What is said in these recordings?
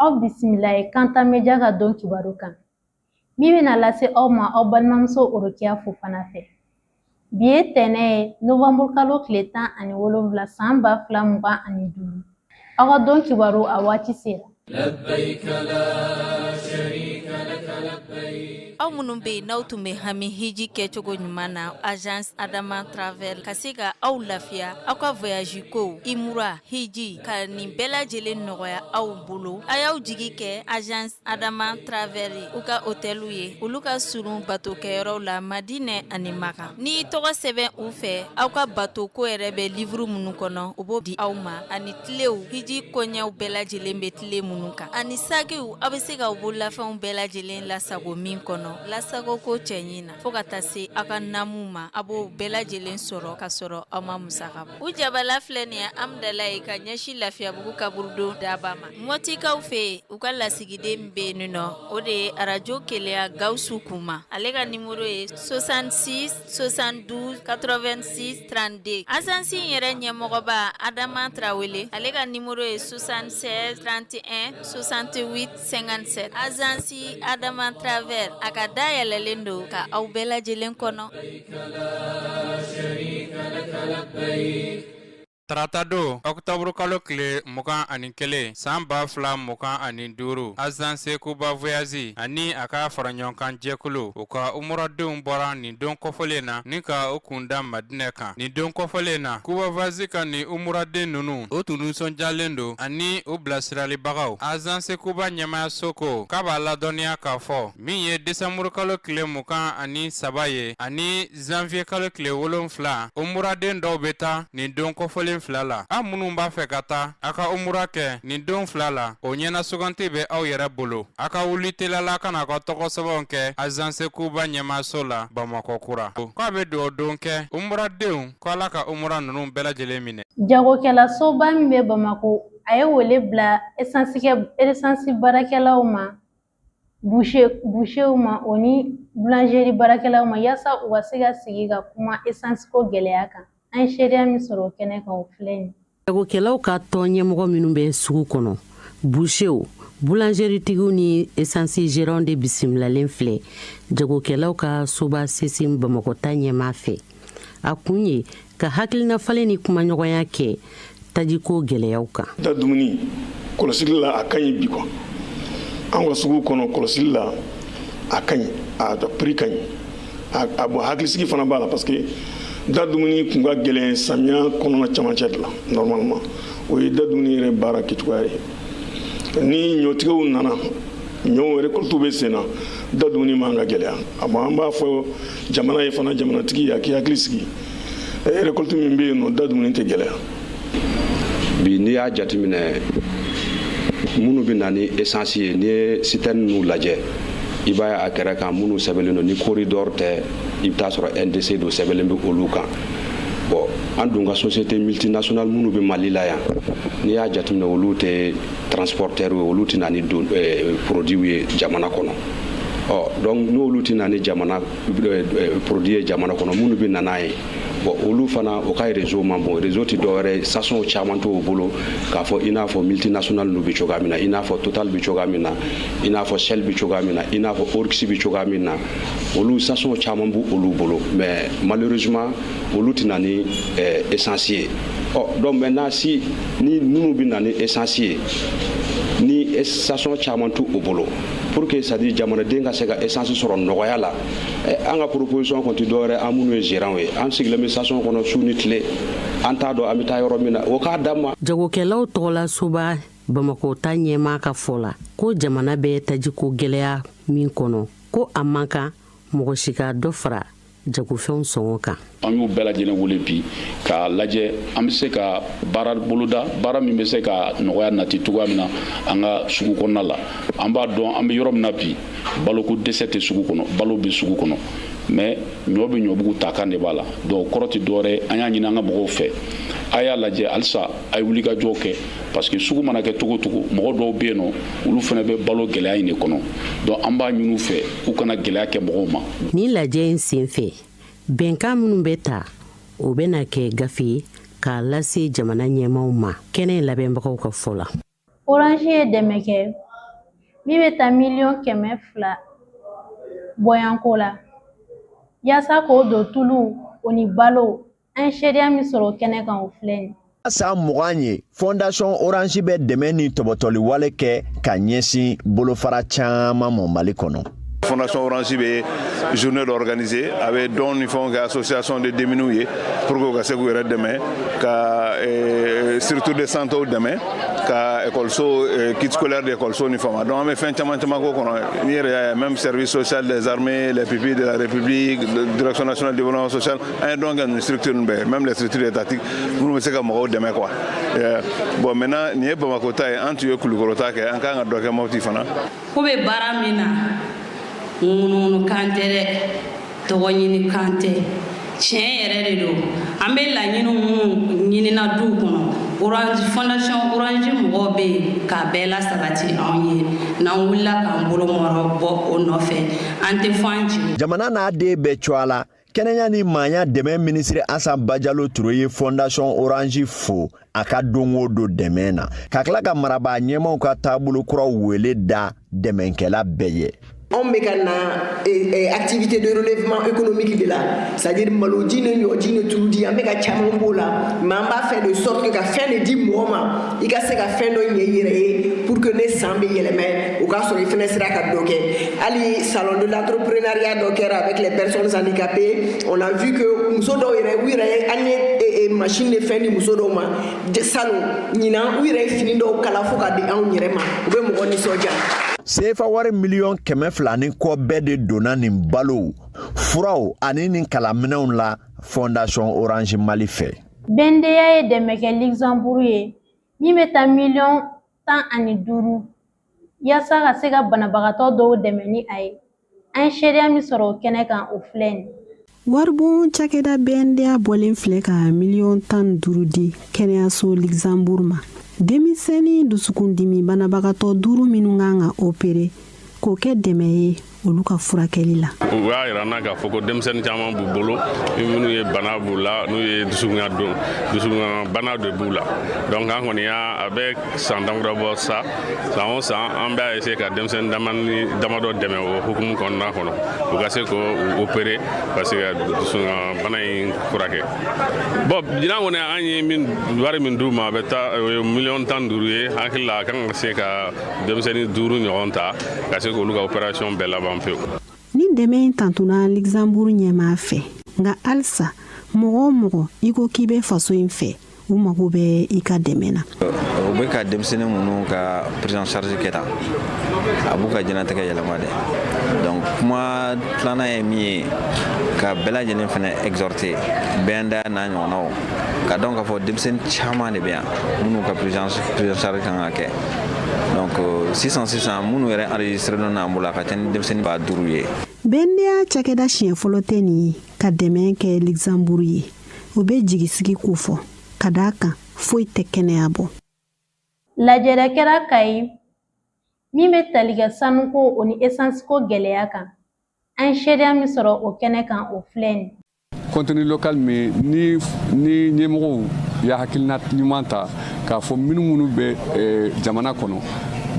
Aw bisimila ye Kanta Media ka don kibaru kan min bɛna lase aw ma aw balimamuso Orokiya Fofana fɛ. Bi ye tɛnɛ ye, novanburu kalo tile 17, san 2025. Aw ka don kibaru a waati sera. Aw minnu bɛ yen n'aw tun bɛ hami hiji kɛcogo ɲuman na, Agence Adama Travel ka se ka aw lafiya aw ka voyage kow, umura, hiji, ka nin bɛɛ lajɛlen nɔgɔya aw bolo, a y'aw jigi kɛ Agence Adama Travel ye. U ka hôtelw ye, olu ka surun batokɛyɔrɔw la Madinɛ ani Maka. N'i tɔgɔ sɛbɛn u fɛ, aw ka bato ko yɛrɛ bɛ livre minnu kɔnɔ, u b'o di aw ma, ani tilew, hiji koɲɛw bɛɛ lajɛlen bɛ tile minnu kan, ani sakiw, aw bɛ se k'aw bololafɛnw bɛɛ lajɛlen lasago min kɔnɔ, lasago ko cɛɲi na, fo ka taa se aw ka namu ma, a b'o bɛɛ lajɛlen sɔrɔ ka sɔrɔ aw ma musaka bɔ. U jabala filɛ nin ye Amudalayi ka ɲɛsin Lafiyabugu kaburudon daba ma. Mɔtikaw fɛ yen, u ka lasigiden bɛ yen nɔ, o de ye arajo Keleya Gawusu Kuma. Ale ka nimoro ye 66 72 86 32. Agence in yɛrɛ ɲɛmɔgɔba Adama Tarawele, ale ka nimoro ye 76 31 68 57. Agence Adama Travel, a ka da yɛlɛlen don ka aw bɛɛ lajɛlen kɔnɔ. Tarata don, ɔkutɔburu kalo tile 21, san 2025, Agence Kuba Voyage ani a ka faraɲɔgɔnkan jɛkulu, u ka umuradenw bɔra nin don kɔfɔlen na ni ka u kun da Madinɛ kan. Nin don kɔfɔlen na, Kuba Voyage ka nin umuraden ninnu, u tun nisɔndiyalen don ani u bilasiralibagaw. Agence Kuba ɲɛmaayaso ko k'a b'a ladɔnniya k'a fɔ min ye desanburu kalo tile 23 ye ani zanviye kalo tile 7, umuraden dɔw bɛ taa nin don kɔfɔlen fila la. Aw minnu b'a fɛ ka taa a ka umura kɛ nin don fila la, o ɲɛna suganti bɛ aw yɛrɛ bolo. A ka wuli telala ka na ka tɔgɔ sɛbɛnw kɛ Agence Kuba ɲɛmaaso la Bamakɔ kura. K'a bɛ dugawu don kɛ umuradenw ko Ala ka umura ninnu bɛɛ lajɛlen minɛ. Jagokɛlasoba min bɛ Bamakɔ, a ye wele bila esansi baarakɛlaw ma, busew ma, o ni boulangerie baarakɛlaw ma, yaasa u ka se ka sigi ka kuma esansi ko gɛlɛya kan. An ye seereya min sɔrɔ o kɛnɛ kan, o filɛ nin. Jagokɛlaw ka tɔn ɲɛmɔgɔ minnu bɛ sugu kɔnɔ, busew, boulangeritigiw ni esansi gérant de bisimilalen filɛ jagokɛlaw ka soba CSIM Bamakɔ ta ɲɛmaa fɛ. A kun ye ka hakilina falen ni kumaɲɔgɔnya kɛ tajiko gɛlɛyaw kan. Da dumuni kɔlɔsili la, a ka ɲi bi quoi. An ka sugu kɔnɔ, kɔlɔsili la, a ka ɲi, a prix ka ɲi, a bon, hakilisigi fana b'a la, parce que da dumuni kun ka gɛlɛn samiya kɔnɔna camancɛ de la. Normalement, o ye da dumuni yɛrɛ baara kɛcogoya ye. Ni ɲɔtigɛw nana, ɲɔw récolte bɛ sen na, da dumuni man ka gɛlɛya. A bon, an b'a fɔ jamana ye fana, jamanatigi a k'i hakili sigi, récolte min bɛ yen nɔ, da dumuni tɛ gɛlɛya. Bi, n'i y'a jateminɛ, minnu bɛ na ni essence ye, n'i ye citerne ninnu lajɛ, i b'a ye a kɛrɛ kan minnu sɛbɛnlen don, ni corridor tɛ, i bɛ taa sɔrɔ NDC dɔ sɛbɛnlen bɛ olu kan. Bon, an dun ka société multinationale minnu bɛ Mali la yan, n'i y'a jateminɛ, olu tɛ transporteur ye, olu tɛ na ni don produit ye jamana kɔnɔ. Ɔ donc, n'olu tɛ na ni jamana produit ye jamana kɔnɔ, minnu bɛ na n'a ye, bon, olu fana, o ka réseau man bon. Réseau tɛ dɔwɛrɛ, station caman t'o bolo k'a fɔ i n'a fɔ multinational ninnu bɛ cogoya min na, i n'a fɔ Total bɛ cogoya min na, i n'a fɔ Shell bɛ cogoya min na, i n'a fɔ Oryx bɛ cogoya min na. Olu station caman b'u olu bolo, mais malheureusement, olu tɛ na ni essence ye. Ɔ donc maintenant, si ni minnu bɛ na ni essence ye, ni station caman t'u bolo, pour que, c'est à dire, jamanaden ka se ka essence sɔrɔ nɔgɔya la, an ka proposition kɔni tɛ dɔwɛrɛ. An minnu ye gérant ye, an sigilen bɛ station kɔnɔ su ni tile, an t'a dɔn an bɛ taa yɔrɔ min na, o k'a d'an ma. Jagokɛlaw tɔgɔla soba Bamakɔ ta ɲɛmaa ka fɔ la ko jamana bɛ tajiko gɛlɛya min kɔnɔ, ko a man kan mɔgɔ si ka dɔ fara jagofɛnw sɔngɔ kan. An y'u bɛɛ lajɛlen wele bi k'a lajɛ an bɛ se ka baara boloda, baara min bɛ se ka nɔgɔya nati cogoya min na an ka sugu kɔnɔna la. An b'a dɔn an bɛ yɔrɔ min na bi, baloko dɛsɛ tɛ sugu kɔnɔ, balo bɛ sugu kɔnɔ, mais ɲɔ bɛ ɲɔbugu ta kan de b'a la. Donc kɔrɔ tɛ dɔwɛrɛ, an y'a ɲini an ka mɔgɔw fɛ, a y'a lajɛ halisa, a ye wulikajɔ kɛ, parce que sugu mana kɛ cogo cogo, mɔgɔ dɔw bɛ yen nɔ, olu fana bɛ balo gɛlɛya in de kɔnɔ. Donc an b'a ɲini u fɛ, u kana gɛlɛya kɛ mɔgɔw ma. Nin lajɛ in sen fɛ, bɛnkan minnu bɛ ta, o bɛna kɛ gafe ye k'a lase jamana ɲɛmaw ma, kɛnɛ labɛnbagaw ka fɔ la. Orange ye dɛmɛ kɛ. Min bɛ taa miliyɔn 200 bɔyanko la, yaasa k'o don tulu o ni balo. An ye seereya min sɔrɔ o kɛnɛ kan, o filɛ nin. San 20 ye, Fondation Orange bɛ dɛmɛ ni tɔbɔtɔli wale kɛ ka ɲɛsin bolofara caman ma Mali kɔnɔ. Fondation Orange bɛ journée dɔ organiser, a bɛ don ni fɛnw kɛ association de démunis ye pour que u ka se k'u yɛrɛ dɛmɛ, ka structure de santé dɛmɛ, ka école kit scolaire de école ni fɛnw ma. Donc an bɛ fɛn caman caman k'o kɔnɔ. N'i yɛrɛ y'a ye, même service social des armées, les pupilles de la République, direction nationale de développement social, an ye don kɛ nin structure ninnu bɛɛ, même les structures étatiques minnu bɛ se ka mɔgɔw dɛmɛ quoi. Bon, maintenant nin ye Bamakɔ ta ye, an tun ye Kulukɔrɔ ta kɛ, an kan ka dɔ kɛ Mopti fana. Ko bɛ baara min na, ŋunuŋunu kan tɛ dɛ, tɔgɔ ɲini kan tɛ, tiɲɛ yɛrɛ de don. An bɛ laɲini minnu ɲinina duw kɔnɔ, Orange, Fondation Orange mɔgɔw bɛ yen k'a bɛɛ la sabati anw ye. N'an wulila k'an bolo mɔrɔ bɔ o nɔfɛ, an tɛ fɔ an jigi. Jamana n'a den bɛɛ cogoya la, kɛnɛya ni maaya dɛmɛ minisiri Asan Bajalo Ture ye Fondation Orange fo a ka don o don dɛmɛ na, ka tila ka marabaa ɲɛmaw ka taabolo kuraw wele da dɛmɛkɛla bɛɛ ye. Anw bɛ ka na activité de relèvement économique de la, c'est-à-dire maloji ni ɲɔji ni tuludi, an bɛ ka caman b'o la, mais an b'a fɛ de sorte que ka fɛn de di mɔgɔ ma, i ka se ka fɛn dɔ ɲɛ i yɛrɛ ye, pour que ne san bɛ yɛlɛmɛ, o k'a sɔrɔ i fɛnɛ sera ka dɔ kɛ. Hali salon de l'entrepreneuriat dɔ kɛra avec les personnes handicapées, on a vu que muso dɔw yɛrɛ, u yɛrɛ ye, an ye machine de fɛn di muso dɔw ma salon, ɲinan u yɛrɛ ye fini dɔw kala fo ka di anw yɛrɛ ma, u bɛ mɔgɔ nisɔndiya. Sefa wari miliyɔn 200 ni kɔ bɛɛ de donna nin balow, furaw ani nin kalanminɛnw la Fondation Orange Mali fɛ. BNDA ye dɛmɛ kɛ Luxembourg ye min bɛ taa miliyɔn 15, yaasa ka se ka banabagatɔ dɔw dɛmɛ ni a ye. An ye seereya min sɔrɔ o kɛnɛ kan, o filɛ nin. Waribon cakɛda BNDA bɔlen filɛ ka miliyɔn 15 di kɛnɛyaso Luxembourg ma, denmisɛnnin dusukundimi banabagatɔ duuru minnu kan ka opere, k'o kɛ dɛmɛ ye olu ka furakɛli la. U y'a yira n na k'a fɔ ko denmisɛnnin caman b'u bolo minnu ye bana b'u la, n'u ye dusukunya don, dusukunya bana de b'u la. Donc an kɔni y'a a bɛ san damadɔ bɔ sa, san o san an b'a essayer ka denmisɛnnin damani damadɔ dɛmɛ o hukumu kɔnɔna kɔnɔ, u ka se k'o opérer, parce que dusukunya bana in furakɛ. Bon, ɲinan kɔni, an ye min wari min d'u ma, a bɛ taa, o ye miliyɔn 15 ye. Hakili la, a kan ka se ka denmisɛnnin duuru ɲɔgɔn ta ka se k'olu ka opération bɛɛ laban pewu. Ni dɛmɛ in tantuna Luxembourg ɲɛmaa fɛ, nka halisa mɔgɔ o mɔgɔ i ko k'i bɛ faso in fɛ, u mago bɛ i ka dɛmɛ na. U bɛ ka denmisɛnnin minnu ka prise en charge kɛ tan, a b'u ka diɲɛnatigɛ yɛlɛma dɛ. Donc kuma filanan ye min ye, ka bɛɛ lajɛlen fana exhorter, BNDA n'a ɲɔgɔnnaw, ka dɔn k'a fɔ denmisɛnnin caman de bɛ yan minnu ka prise en charge kan ka kɛ. Donc sisan sisan, minnu yɛrɛ enregistré n'an bolo, a ka ca ni denmisɛnnin 5000 ye. BNDA cakɛda siɲɛ fɔlɔ tɛ nin ye ka dɛmɛ kɛ Luxembourg ye. O bɛ jigisigi ko fɔ, ka d'a kan foyi tɛ kɛnɛya bɔ. Lajɛrɛ kɛra Kayi min bɛ tali kɛ sanuko o ni esansi ko gɛlɛya kan. An ye seereya min sɔrɔ o kɛnɛ kan, o filɛ nin. Contenu local min ni ɲɛmɔgɔw y'a hakilina ɲuman ta k'a fɔ minnu bɛ jamana kɔnɔ,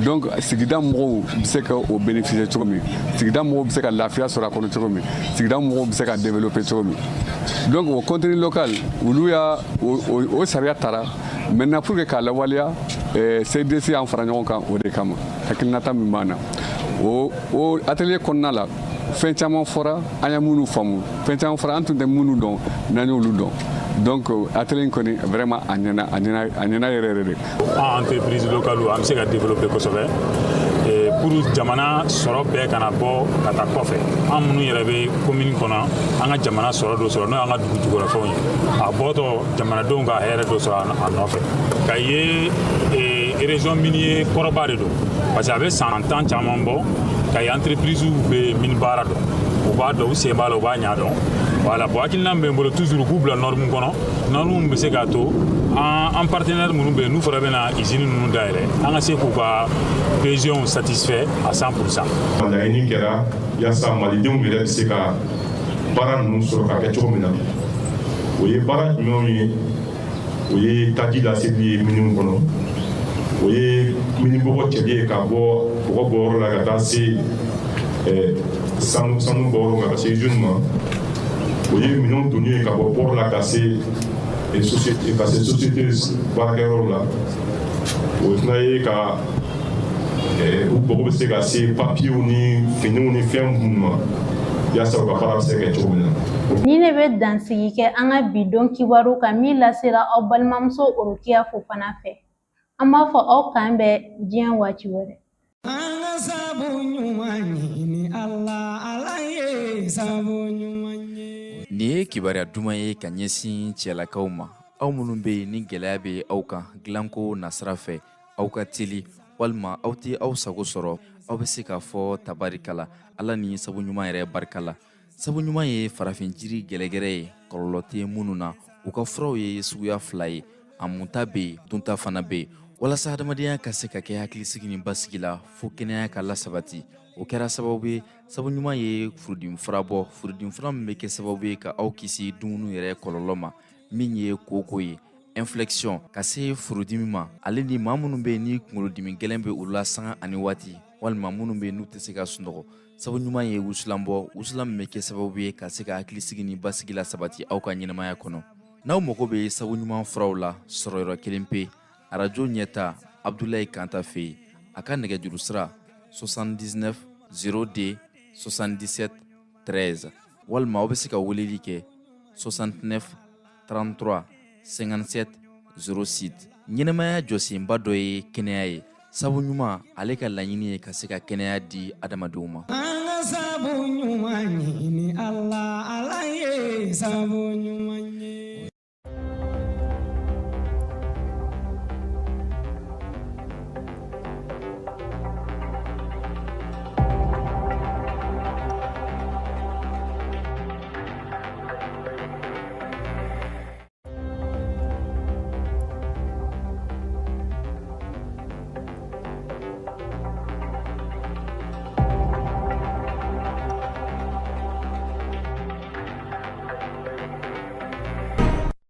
donc sigida mɔgɔw bɛ se ka o bénéficier cogo min, sigida mɔgɔw bɛ se ka lafiya sɔrɔ a kɔnɔ cogo min, sigida mɔgɔw bɛ se ka développer cogo min. Donc o contenu local, olu y'a o sariya tara. Maintenant, pour que k'a lawaleya, CDC y'an fara ɲɔgɔn kan o de kama. Hakilinata min b'an na, o atelier kɔnɔna la, fɛn caman fɔra, an ye minnu faamu, fɛn caman fɔra, an tun tɛ minnu dɔn, n'an y'olu dɔn. Donc atelier in kɔni, vraiment, a ɲɛna, a ɲɛna, a ɲɛna yɛrɛ yɛrɛ de. An entreprise locale, an bɛ se ka développer kosɛbɛ pour jamana sɔrɔ bɛɛ kana bɔ ka taa kɔfɛ. An minnu yɛrɛ bɛ commune kɔnɔ, an ka jamana sɔrɔ dɔ sɔrɔ, n'o y'an ka dugu jukɔrɔfɛnw ye, a bɔtɔ jamanadenw ka hɛrɛ dɔ sɔrɔ a nɔfɛ. Ka ye région minier kɔrɔba de don, parce que a bɛ san 10 caman bɔ. Ka ye entreprise bɛ mine baara dɔn, u b'a dɔn, u sen b'a la, u b'a ɲɛ dɔn. Voilà. Bon, hakilina min bɛ n bolo toujours, k'u bila norme kɔnɔ, norme min bɛ se k'a to an partenaire minnu bɛ yen, n'u fana bɛna usine ninnu dayɛlɛ, an ka se k'u ka besoin satisfait à 100%. Laɲini kɛra yaasa malidenw yɛrɛ bɛ se ka baara ninnu sɔrɔ ka kɛ cogo min na. O ye baara jumɛnw ye? O ye taji laseli ye minnu kɔnɔ. O ye minibɔgɔ cɛli ye ka bɔ bɔgɔ bɔyɔrɔ la ka taa se sanu sanu bɔyɔrɔ ma, ka se usine ma. O ye minɛnw donni ye ka bɔ port la ka se société baarakɛyɔrɔ la. O fana ye ka u mago bɛ se ka se papiyew ni finiw ni fɛn minnu ma, yaasa u ka baara bɛ se ka kɛ cogo min na. Ni ne bɛ dansigi kɛ an ka bi don kibaru kan min lasera aw balimamuso Orokiya Fofana fɛ. An b'a fɔ aw k'an bɛn diɲɛ waati wɛrɛ. An ka sabu ɲuman ɲini Ala, Ala ye sabu ɲuman ye. Nin ye kibaruya duman ye ka ɲɛsin cɛlakaw ma, aw minnu bɛ yen ni gɛlɛya bɛ aw kan dilanko nasira fɛ, aw ka teli walima aw tɛ aw sago sɔrɔ. Aw bɛ se k'a fɔ tabarikala, Ala ni sabu ɲuman yɛrɛ barika la. Sabu ɲuman ye farafin jiri gɛlɛgɛrɛ ye, kɔlɔlɔ tɛ minnu na. U ka furaw ye suguya fila ye: a munta bɛ yen, dunta fana bɛ yen, walasa adamadenya ka se ka kɛ hakilisigi ni basigi la, fo kɛnɛya ka lasabati. O kɛra sababu ye, sabu ɲuman ye furudimi fura bɔ, furudimi fura min bɛ kɛ sababu ye ka aw kisi dumuni yɛrɛ kɔlɔlɔ ma, min ye koko ye, infection, ka se furudimi ma, ale ni maa minnu bɛ yen ni kunkolodimi gɛlɛn bɛ olu la sanga ani waati, walima minnu bɛ yen n'u tɛ se ka sunɔgɔ. Sabu ɲuman ye wusulan bɔ, wusulan min bɛ kɛ sababu ye ka se ka hakilisigi ni basigi la sabati aw ka ɲɛnamaya kɔnɔ. N'aw mago bɛ sabu ɲuman furaw la, sɔrɔ yɔrɔ kelen pe, arajo ɲɛta, Abudulayi Kanta fɛ yen. A ka nɛgɛjuru sira 79 02 77 13, walima aw bɛ se ka weleli kɛ 69 33 57 06. Ɲɛnɛmaya jɔsenba dɔ ye kɛnɛya ye. Sabu ɲuman, ale ka laɲini ye ka se ka kɛnɛya di adamadenw ma. An ka sabu ɲuman ɲini Ala, Ala ye sabu ɲuman.